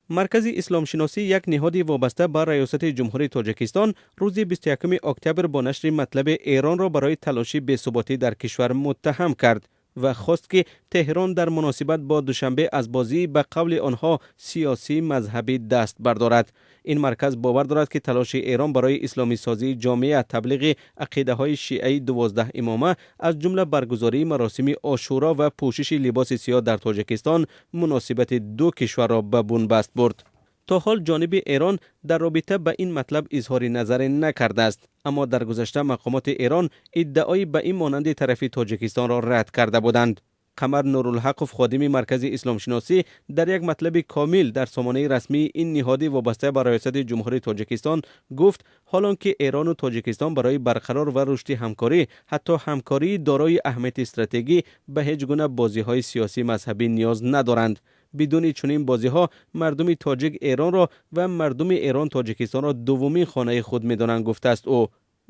Маркази исломшиносӣ, як ниҳоди вобаста ба Раёсати Ҷумҳурии Тоҷикистон, рӯзи 21 октябр бо нашри матлабе Эронро барои талоши бесуботӣ дар кишвар муттаҳам кард ва хост, ки Теҳрон дар муносибат бо Душанбе аз бозии ба қавли онҳо сиёсӣ мазҳабӣ даст бардорад. Ин марказ бовар дорад, ки талоши Эрон барои исломисозии ҷомеа, таблиғи ақидаҳои шиаи 12 имома, аз ҷумла баргузории маросими Ошуро ва пӯшиши либоси сиёҳ дар Тоҷикистон муносибати ду кишварро ба бунбаст бурд. То ҳол ҷониби Эрон дар робита ба ин матлаб изҳори назаре накардааст, аммо дар гузашта мақомоти Эрон иддаои ба ин монанди тарафи Тоҷикистонро рад карда буданд. Қамар Нурулҳақов, ходими Маркази исломшиносӣ, дар як матлаби комил дар сомонаи расмии ин ниҳоди вобаста ба Раёсати Ҷумҳурии Тоҷикистон гуфт: ҳолон ки Эрону Тоҷикистон барои барқарор ва рушди ҳамкорӣ, ҳатто ҳамкории дорои аҳамияти стратегӣ, ба ҳеҷ гуна бозиҳои сиёсӣ мазҳабӣ ниёз надоранд. Бидуни чунин бозиҳо мардуми тоҷик Эронро ва мардуми Эрон Тоҷикистонро дуввумин хонаи худ медонанд, гуфтааст ӯ.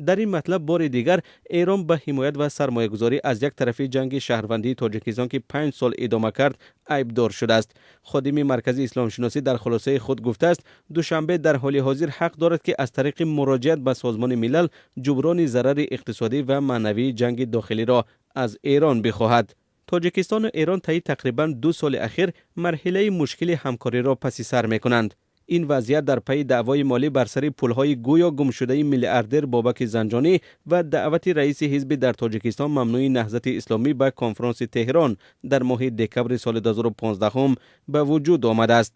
Дар ин матлаб бори дигар Эрон ба ҳимоят ва сармоягузорӣ аз як тарафи ҷанги шаҳрвандии Тоҷикистон, ки 5 сол идома кард, айбдор шудааст. Ходими Маркази исломшиносӣ дар хулосаи худ гуфтааст: Душанбе дар ҳоли ҳозир ҳақ дорад, ки аз тариқи муроҷиат ба Созмони Милал ҷуброни зарари иқтисодӣ ва маънавии ҷанги дохилиро аз Эрон бихоҳад. Тоҷикистону Эрон таи тақрибан 2 соли ахир марҳилаи мушкили ҳамкориро паси сар мекунанд. Ин вазъият дар пайи даъвои молӣ бар сари пулҳои гӯё гумшудаи миллиардер Бобаки Занҷонӣ ва даъвати раиси ҳизби дар Тоҷикистон мамнӯи Наҳзати Исломӣ ба конфронси Теҳрон дар моҳи декабри соли 2015 ба вуҷуд омадааст.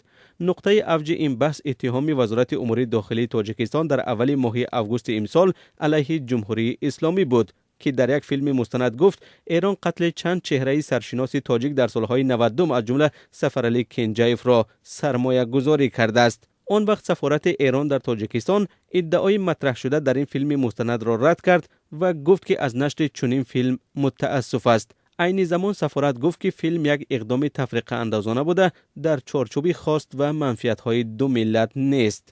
Нуқтаи авҷи ин баҳс иттиҳоми Вазорати умури дохилии Тоҷикистон дар аввали моҳи августи имсол алайҳи Ҷумҳурии Исломӣ буд, ки дар як филми мустанад гуфт, Эрон қатли чанд чеҳраи саршиноси тоҷик дар солҳои 90-ум, аз ҷумла Сафаралӣ Кенҷаевро сармоягузорӣ кардааст. Он вақт сафорати Эрон дар Тоҷикистон иддаои матраҳшуда дар ин филми мустанадро рад кард ва гуфт, ки аз нашри чунин филм мутаассуф аст. Айни замон сафорат гуфт, ки филм як иқдоми тафриқаандозона буда, дар чорчӯби хост ва манфиатҳои ду миллат нест.